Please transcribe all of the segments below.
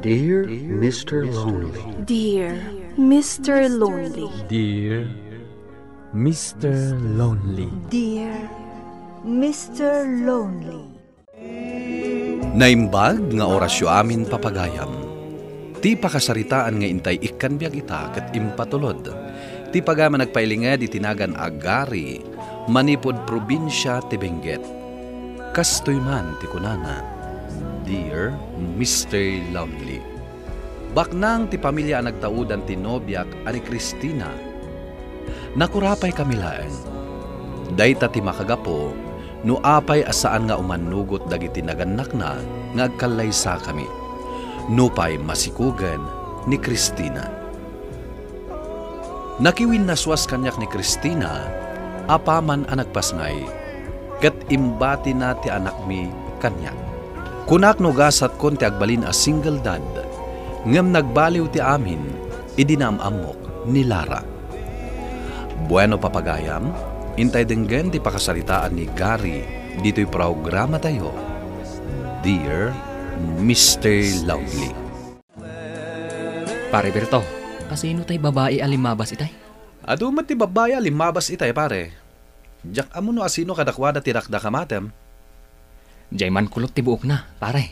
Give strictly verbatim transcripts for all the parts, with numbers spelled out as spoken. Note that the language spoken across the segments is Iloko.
Dear Mister Lonely. Dear Mister Lonely. Dear Mister Lonely. Dear Mister Lonely. Naimbag nga orasyo amin, papagayam. Ti pakasaritaan nga intay ikkan biag ita ket impatulod ti pagayam a nagpailinged iti nagan a Gary manipud probinsia ti Benguet. Kastoy man ti kunana, "Dear Mister Lonely, baknang ti pamilia a nagtaudan ti nobiak a ni Cristina. Nakurapaykami laeng. Dayta ti makagapu no apay a saan nga umannugot dagiti nagannakna nga agkallaysakami, nupay masikugen ni Cristina." Nakiwinnaswas kaniak ni Cristina apaman a nagpasngay, ket imbatina ti anakmi kaniak. Kunak no gasatkon ti agbalin a single dad, ngem nagbaliw ti amin idi naam-ammok ni Lara. Bueno, papagayam, intay denggen ti pakasaritaan ni Gary ditoy programatayo, Dear Mister Lovely. Pare Berto, asino tay babai a limmabas itay? Adu met ti babai a limmabas itay, pare. Diak ammo no asino kadakuada ti dakdakamatem. Diay mankulot ti buokna, pare.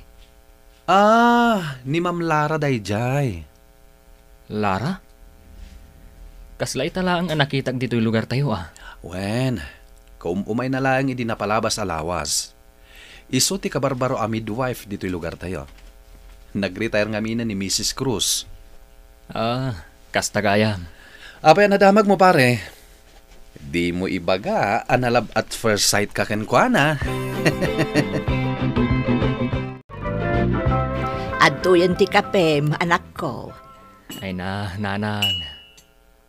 Ah, ni Ma'am Lara daydiay. Lara? Kasla ita laeng a nakitak ditoy lugartayo, a. Wen, kaum-umayna laeng idi napalabas a lawas. Isu ti kabarbaro a midwife ditoy lugartayo. Nag-retire ngamin ni Missus Cruz. Ah, kasta gayam. Apay a nadamagmo, pare? Dimo ibaga a na-love at first sight ka kenkuana. Adtoyen ti kapem, anakko. Ay na, nanang.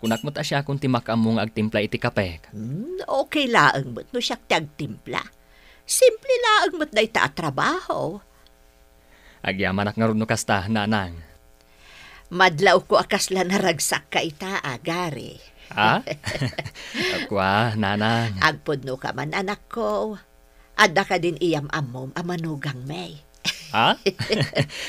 Kunak met a siakon ti makaammo nga agtimpla iti kapek. Hmm, okay laeng met no siak ti agtimpla. Simple laeng met dayta a trabaho. Agyamanak ngarud no kasta, nanang. Madlawko a kasla naragsakka ita, a, Gary. Ha? Kua, nanang. Agpudnoka man, anakko. Adda kadin iyam-ammom a manugangmi? Ha?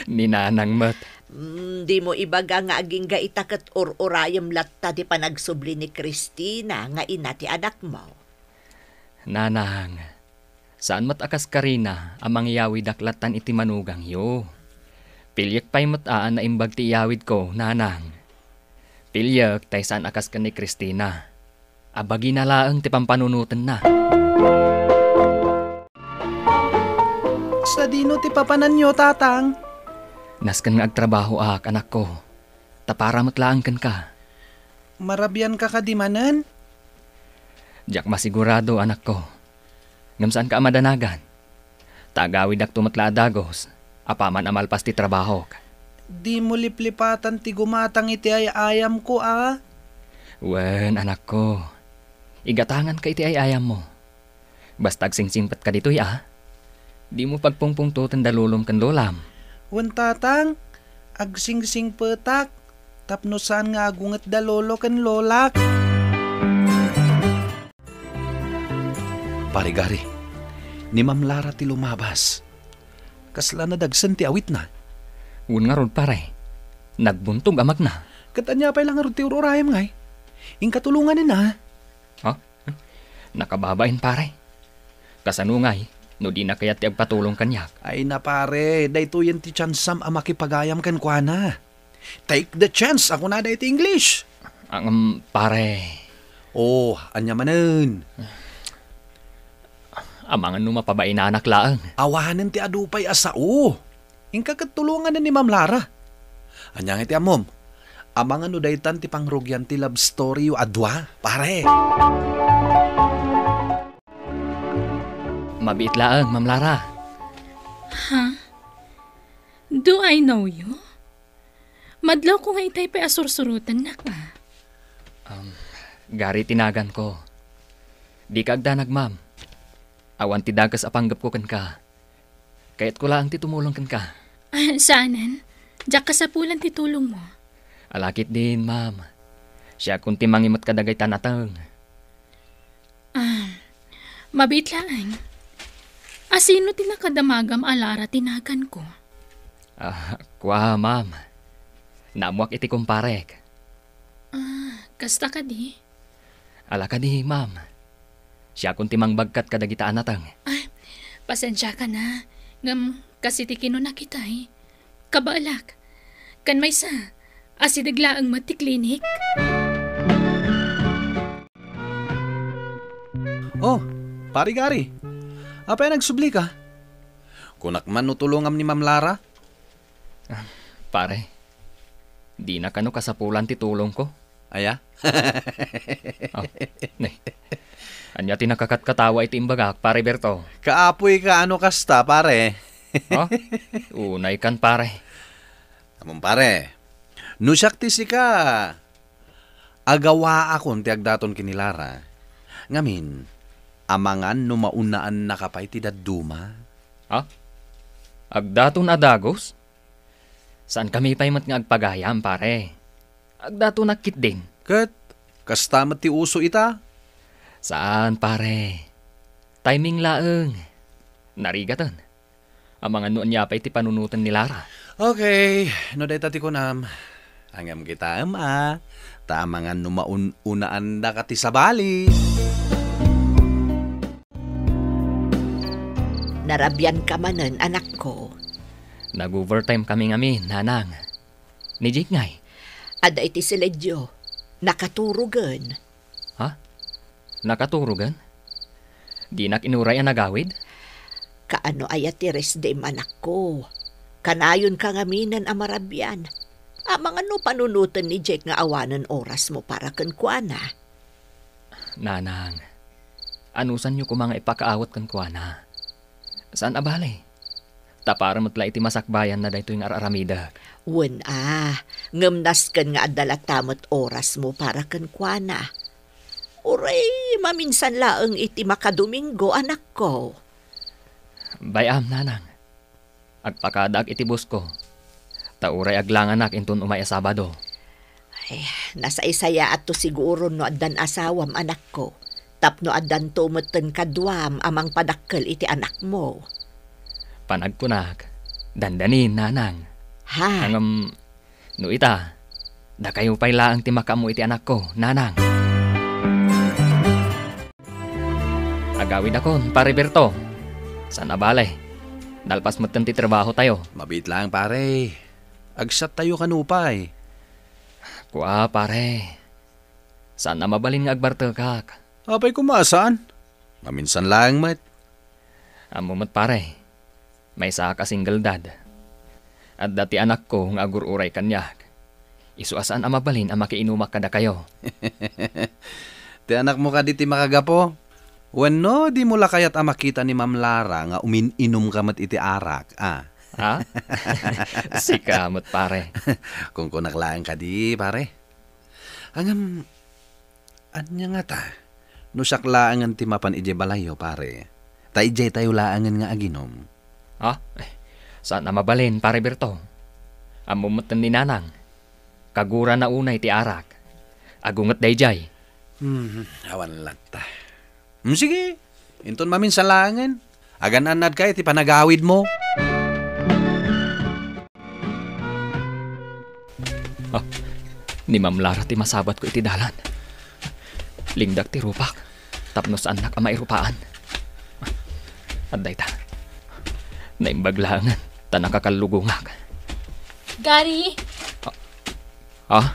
Ni nanang met. Mm, dimo ibaga nga agingga ita ket ur-urayem latta ti panagsubli ni Cristina nga ina ti anakmo. Nanang, saan met a kas karina a mangyawidak lattan iti manugangyo. Piliek pay met a naimbag ti iyawidko, nanang. Piliek tay saan a kas ken ni Cristina a bagina laeng ti pampanunotenna. Sadino ti papananyo, tatang? Nasken nga agtrabahoak, anakko, ta para met laeng kenka. Marabianka kadi manen? Diak masigurado, anakko. Ngem saanka a madanagan. Ta agawidakto met la a dagus, apaman a malpas ti trabahok. Dimo liplipatan ti gumatang iti ay-ayamko, a? Wen, anakko. Igatanganka iti ay-ayammo. Basta agsingsingpetka ditoy, a? Dimo pagpungpungtoten da lolom ken lolam. Wen, tatang, agsingsingpetak tapno saan nga agunget da lolo ken lolak. Pare Gary, ni Ma'am Lara ti lumabas. Kasla nadagsen ti awitna. Wen ngarud, pare. Nagbuntog a magna. Ket ania pay la ngarud ti ur-urayem ngay? Inka tulonganen, a? Ha? Nakababain, pare. Kasano ngay no dina kayat ti agpatulong kaniak? Ay na, pare, daytoyen ti tiansam a makipagayam kenkuana. Take the chance, a kunada iti English. Ang, um, pare. Oh, ania manen? Amangan no mapabainanak laeng. Awanen ti adu pay a sao. Inka ket tulonganen ni Ma'am Lara. Ania nga iti ammom? Amangan no daytan ti pangrugian ti love story yo a dua, pare. Mabiit laeng, Ma'am Lara. Ha? Do I know you? Madlawko nga itay pay a sursurotennak, a. Um, Gary ti naganko. Dika agdanag, ma'am. Awan ti dakes a panggepko kenka. Kayatko laeng ti tumulong kenka. Ah, saanen? Diak kasapulan ti tulongmo. Ala ketdin, ma'am. Siakon ti mangimet kadagiti nateng. Ah, mabiit laeng. Asino ti nakadamagam a Lara ti naganko? Ah, kua, ma'am. Naammoak iti kumparek. Ah, kasta kadi? Ala kadi, ma'am. Siakon ti mangbagkat kadagita a nateng. Ay, pasensiaka na. Ngem kas iti kinunak itay, kabaelak. Ken maysa, asideg laeng met ti klinik. Oh, Pare Gary. Apay a nagsublika? Kunak man no tulongam ni Ma'am Lara. Ah, pare, dina kano kasapulan ti tulongko? Aya? Oh, ne. Ania ti nakakatkatawa iti imbagak, Pare Berto? Kaapoy ka ano kasta, pare. Oh? Unay kan, pare. Ammom, pare, no siak ti sika, agawaakon ti agdaton ken ni Lara. Ngamin, amangan no maunaannaka pay ti dadduma. Ha? Agdaton a dagus? Saankami pay met nga agpagayam, pare. Agdatonak ketdin. Ket kasta met ti uso ita? Saan, pare. Timing laeng. Narigaten. Amangan no ania pay ti panunoten ni Lara. Okay, no dayta ti kunam, ngem kitaem a, ta amangan no maun-unaandaka ti sabali. Narabianka manen, anakko. Nag-overtime kami ngamin, nanang. Ni Jake ngay? Adda iti siledio. Nakaturogen. Ha? Nakaturogen? Dinak inuray a nagawid? Kaano aya ti rest dayem, anakko? Kanayonka ngaminen a marabian. Amangan no panunoten ni Jake nga awanen orasmo para kenkuana. Nanang, anusanyo koma nga ipakaawat kenkuana. Saan a bale. Ta para met la iti masakbayanna daytoy nga ar-aramidek. Wen a, ngem nasken nga adda latta met orasmo para kenkuana. Uray maminsan laeng iti makadomingo, anakko. Bay-am, nanang. Agpakadaak iti boss ko. Ta uray aglanganak inton umay a Sabado. Ay, nasaysayaatto siguro no addan asawam, anakko, tapno addanto metten kaduam a mangpadakkel iti anakmo. Panagkunak, dandanin, nanang. Ha? Ngem, no ita, dakayo pay laeng ti makaammo iti anakko, nanang. Agawidakon, Pare Berto. Saan a bale. Nalpas metten ti trabahotayo. Mabiit laeng, pare. Agsattayo kano pay. Kua, pare. Saan a mabalin nga agbartekak. Apay koma a saan? Maminsan laeng met. Ammo met, pare. Maysaak a single dad. Adda ti anakko nga agur-uray kaniak. Isu a saan a mabalin a makiinumak kadakayo. Ti anakmo kadi ti makagapu? Wenno dimo la kayat a makita ni Ma'am Lara nga umin-inumka met iti arak, a? Ha? Sika met, pare. Kunkunak laeng kadi, pare. Ngem, ania ngata? No siak laengen ti mapan idiay balayyo, pare, ta idiaytayo laengen nga aginom. Ha? Eh, saan a mabalin, Pare Berto. Ammom metten ni Nanang. Kagurana unay ti arak. Agunget daydiay. Hmm, awan latta. Hmm, sige. Inton maminsan laengen, agan-annadka iti panagawidmo. Ah, ni Ma'am Lara ti masabatko iti dalan. Lingdak ti rupak, tapno saannak a mairupaan. Adda ita. Naimbag laengen, ta nakakallugongak. Gary! Ah? Ah?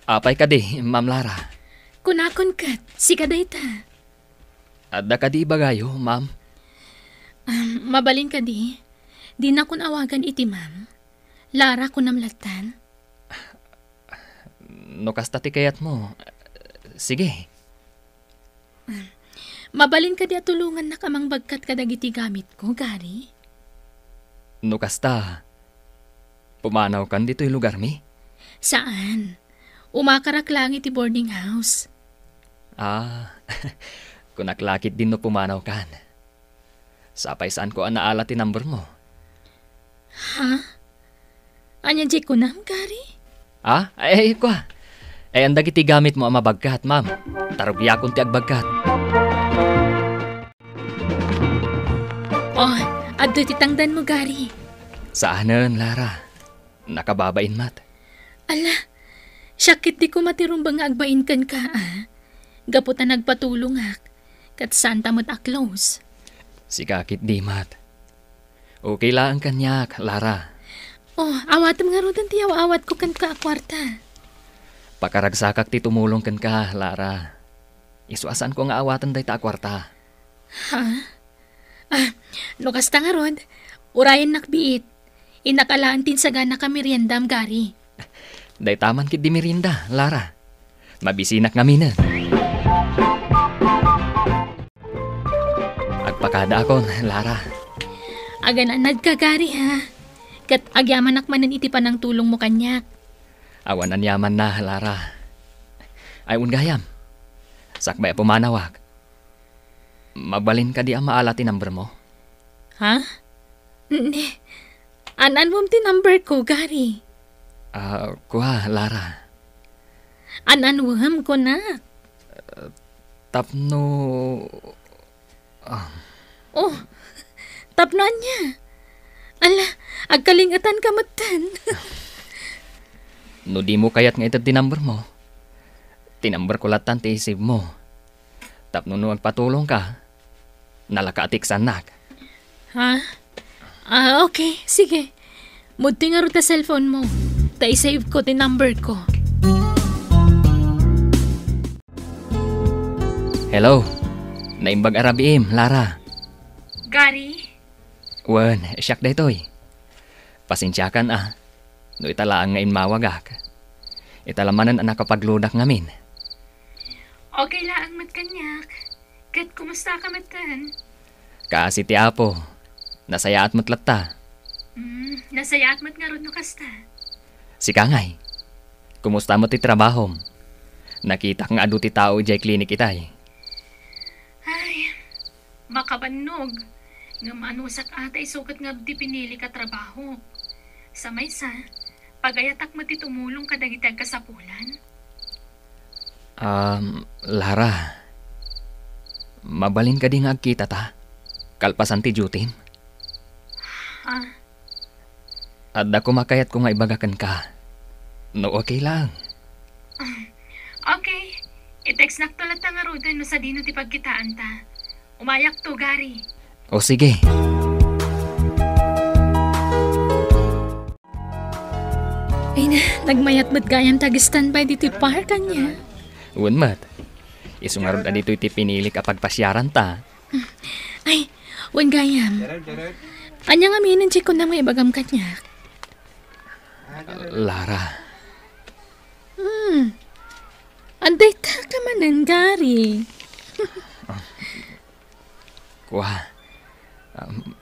Apay kadi, Ma'am Lara? Kunakon ket, sika dayta. Adda kadi ibagayo, ma'am? Um, mabalin kadi? Dinakon awagan iti ma'am. Lara kunam lattan? No kasta ti kayatmo, sige. Um, mabalin kadi a tulongannak a mangbagkat kadagiti gamitko, Gary? No kasta, pumanawkan ditoy lugarmi? Saan. Umakarak laeng iti boarding house. Ah, kunak la ketdin no pumanawkan. Sapay saanko a naala ti number mo. Ha? Ania diay kunam, Gary? Ah, ay, ay, kua. Ay, andagiti gamit mo a mabagkat, ma'am. Tarugiakon ti agbagkat. Oh, adda ti tangdan mo, Gary. Saanen, Lara. Nakababain met. Ala, siak ketdi koma ti rumbeng nga agbain kenka, a. Gapu ta nagpatulongak, ket saanta met a close. Sika ketdi met. Okay laeng kaniak, Lara. Oh, awatem ngaruden ti aw-awatko kenka a kuarta. Pakaragsakak ti tumulong kenka, Lara. Isu a saanko nga awaten dayta a kuarta. Ha? Ah, no kasta ngarud, urayennak biit. Innak alaen ti insagannak a meriendam, Gary. Dayta man ketdi merienda, Lara. Mabisinak ngaminen. Agpakadaakon, Lara. Agan-anadka, Gary, ha? Ket agyamanak manen iti panangtulongmo kaniak. Awan aniamanna, Lara. Ay, wen gayam. Sakbay a pumanawak. Mabalin kadi a maala ti number mo? Ha? Ni, an-anwem ti number ko, Gary? Ah, kua, Lara. An-anwem, kunak. Tapno, ah. Oh, tapno ania? Ala, agkalingetanka metten. No dimo kayat nga ited ti number mo, ti number ko lattan ti i-save mo. Tapno no agpatulongka, nalaka a teksannak. Ha? Ah, okay. Sige. Mudtoy ngarud ta cellphone mo. Ta i-save ko ti number ko. Hello. Naimbag a rabiim, Lara. Gary? Wen, siak daytoy. Pasensiakan a, no ita laeng nga immawagak. Ita la manen a nakapagludak ngamin. Okay laeng met kaniak. Ket kumustaka metten? Kaasi ti Apo. Nasayaat met latta. Hmm, nasayaat met ngarud no kasta. Sika ngay, kumusta met ti trabahom? Nakitak nga adu ti tao idiay klinik itay. Ay, makabannog. Ngem anusak a ta isu ket nga adu ti pinilik a trabaho. Sa maysa, pagayatak met ti tumulong kadagiti agkasapulan. Um, Lara, mabalin kadi nga agkitata kalpasan ti duty-m? Ah. Adda koma kayatko nga ibaga kenka. No okay lang. Ah, okay. I-textnakto latta ngaruden no sadino ti pagkitaanta. Umayakto, Gary. O sige. Ay na, nagmayat met gayam ti ag-standby ditoy park, ania? Wen met. Isu ngarud a ditoy ti pinilik a pagpasiaranta. Ay, wen gayam. Ania ngamin ti kunam nga ibagam kaniak? Lara. Hmm. Adda ita ka manen, Gary. Kua, um,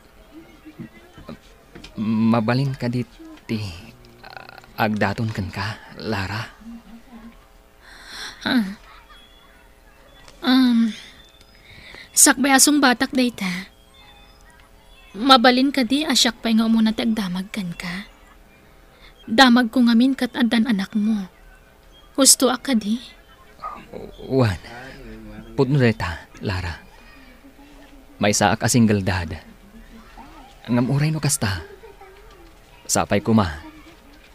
mabalin kadi ti, ah, agdaton kenka, Lara? Ah. Um, sakbay a sungbatak dayta. Mabalin kadi a siak pay nga umuna ti agdamag kenka? Damagko ngamin ket addan anakmo. Hustoak kadi? Wen, pudno dayta, Lara. Maysaak a single dad. Ngem uray no kasta, sapay koma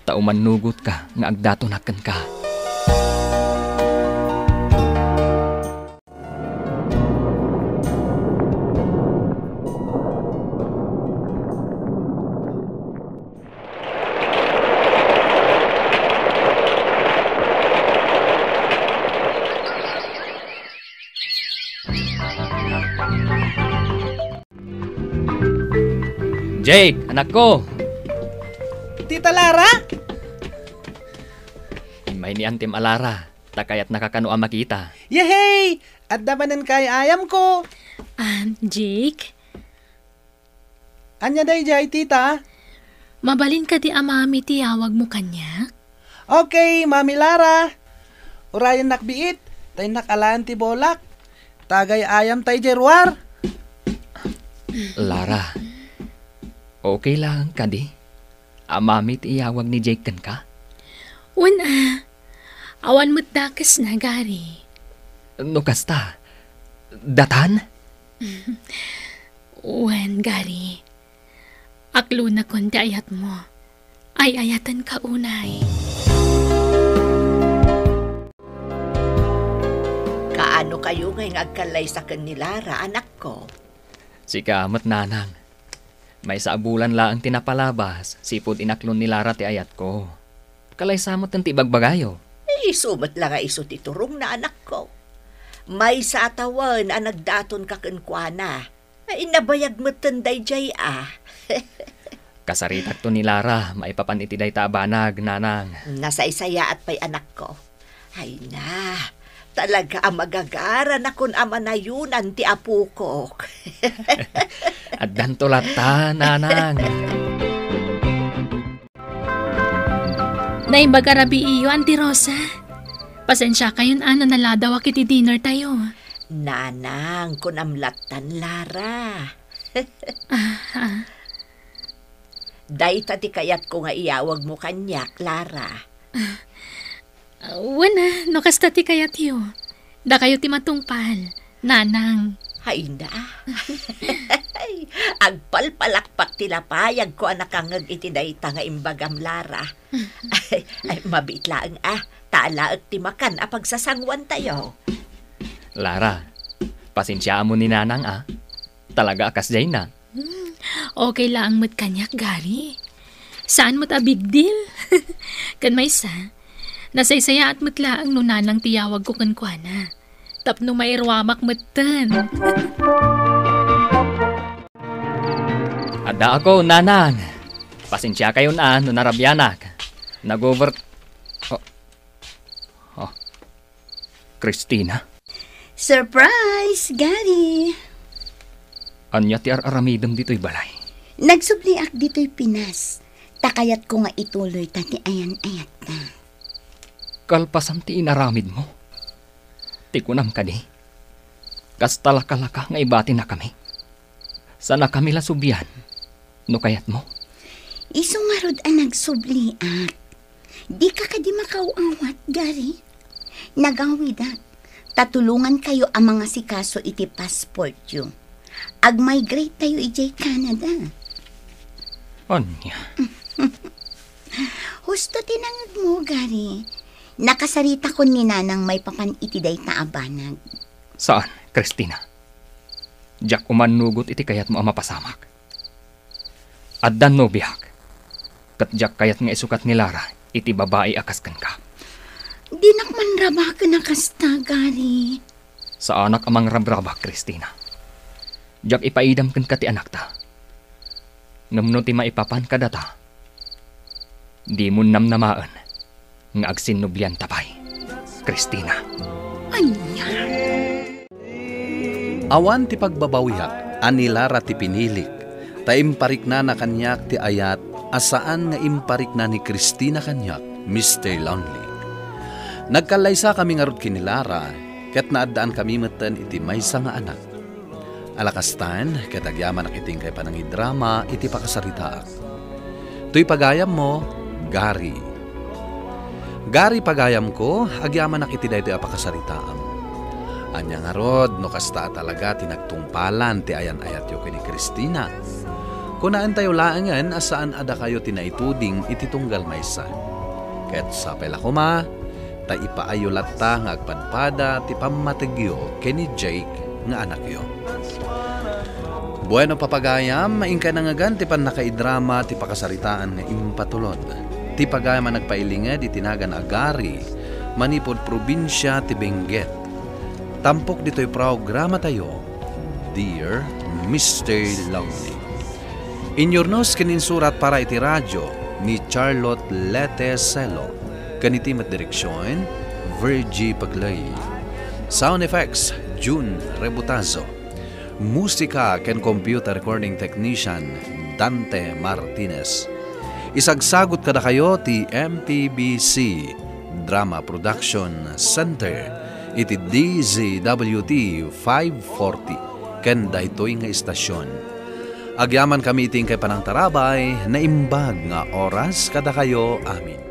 ta umannugotka nga agdatonak kenka. Jake, anakko! Tita Lara? Immay ni Antim a Lara, ta kayatnaka kano a makita. Yehey! Adda manen kay ayamko. Ah, Jake? Ania daydiay, tita? Mabalin kadi a mami ti yawagmo kaniak? Okay, Mami Lara. Urayennak biit, ta innak alaen ti bolak. Tagay ayam tay diay ruar. Lara, okay lang kadi a mami ti iyawag ni Jake kenka? Wen a, awan met dakesna, Gary. No kasta, datan? Wen, Gary. Aklonakon ti ayatmo. Ay-ayatenka unay. Kaano kayo ngay nga agkallaysa ken ni Lara, anakko? Sika met, nanang. Maysa a bulan laeng ti napalabas, sipud inaklon ni Lara ti ayatko. Kallaysa met ti ibagbagayo. Isu met la nga isu ti turongna, anakko. Maysa a tawen a nagdatonka kenkuana. Ay, nabayag metten daydiay a. Kasaritakto ni Lara maipapan iti dayta a banag, nanang. Nasaysayaat pay, anakko. Ay na, talaga a magagaranakon a manayonan ti apokok. Addanto latta, nanang. Naimbag a rabii, Auntie Rosa. Pasensiakayon a no naladawak iti dinner tayo. Nanang, kunam lattan, Lara. Ah, ah. Dayta ti kayatko nga iyawagmo kaniak, Lara. Ah, wen a, no kasta ti kayatyo. Dakayo ti matungpal, nanang. Ay na. Agpalpalakpak ti lapayagko a nakangngeg iti dayta nga imbagam, Lara. Ay, ay, mabiit laeng a, ta alaek ti makan a pagsasanguantayo. Lara, pasensiaam ni nanang a. Talaga a kasdiayna. Hmm, okay laeng met kaniak, Gary. Saan met a big deal. Ken maysa, nasaysayaat met laeng no nanang ti yawagko kenkuana. Tapno mairuamak metten. Addaak, nanang. Pasensiakayon a no narabianak. Nag-over-, oh. Oh. Christina? Surprise, Gary! Ania ti ar-aramidem ditoy balay? Nagsubliak ditoy Pinas, ta kayatko nga ituloyta ti ayan-ayatta. Kalpasan ti inaramidmo? Ti kunam kadi, kasta la kalaka nga ibatinakami. Saanakami la sublian, no kayatmo. Isu ngarud a nagsubliak. Dika kadi makaaw-awat, Gary? Nagawidak, ta tulongankayo a mangasikaso iti passportyo. Agmigrate tayo idiay Canada. Ania? Husto ti nangngegmo, Gary. Nakasaritakon ni Nanang maipapan iti dayta a banag. Saan, Christina. Diak umannugot iti kayatmo a mapasamak. Addan nobiak, ket diak kayat nga isukat ni Lara iti babai a kas kenka. Dinak manrabaken a kasta, Gary. Saanak a mangrabrabak, Christina. Diak ipaidam kenka ti anakta. Ngem no ti maipapan kadata, dimon namnamaen nga agsinnublianta pay, Christina. Ania? Awan ti pagbabawiak a ni Lara ti pinilik, ta impariknana kaniak ti ayat a saan nga imparikna ni Christina kaniak, Mister Lonely. Nagkallaysakami ngarud ken ni Lara, ket naaddaankami metten iti maysa nga anak. Alakastan, ket agyamanak iti inkay panangidrama iti pakasaritaak. Toy pagayammo, Gary. Gary, pagayamko, agyamanak iti daytoy a pakasaritaam. Ania ngarud, no kasta a talaga ti nagtungpalan ti ayan-ayatyo ken ni Christina? Kunaentayo laengen a saan a dakayo ti naituding iti tunggal maysa. Ket sapay la koma, ta ipaayyo latta nga agpadpada ti pammategyo ken ni Jake nga anakyo. Bueno, papagayam, inkay nangngegan ti pannakaidrama ti pakasaritaan nga impatulod. Ti pagayam a nagpailinged iti nagan a Gary, manipud probinsia ti Benguet. Tampok ditoy programatayo, Dear Mister Lonely. Inyurnos ken insurat para iti radio ni Charlotte Lete Celo, ken iti met direksion, Virgie Paglay. Sound effects, June Rebutazo. Musika ken computer recording technician, Dante Martinez. Isagsagut kadakayo ti M P B C Drama Production Center iti D Z W T five forty ken daytoy nga istasion. Agyamankami iti inkay panangtarabay, naimbag nga oras kadakayo amin.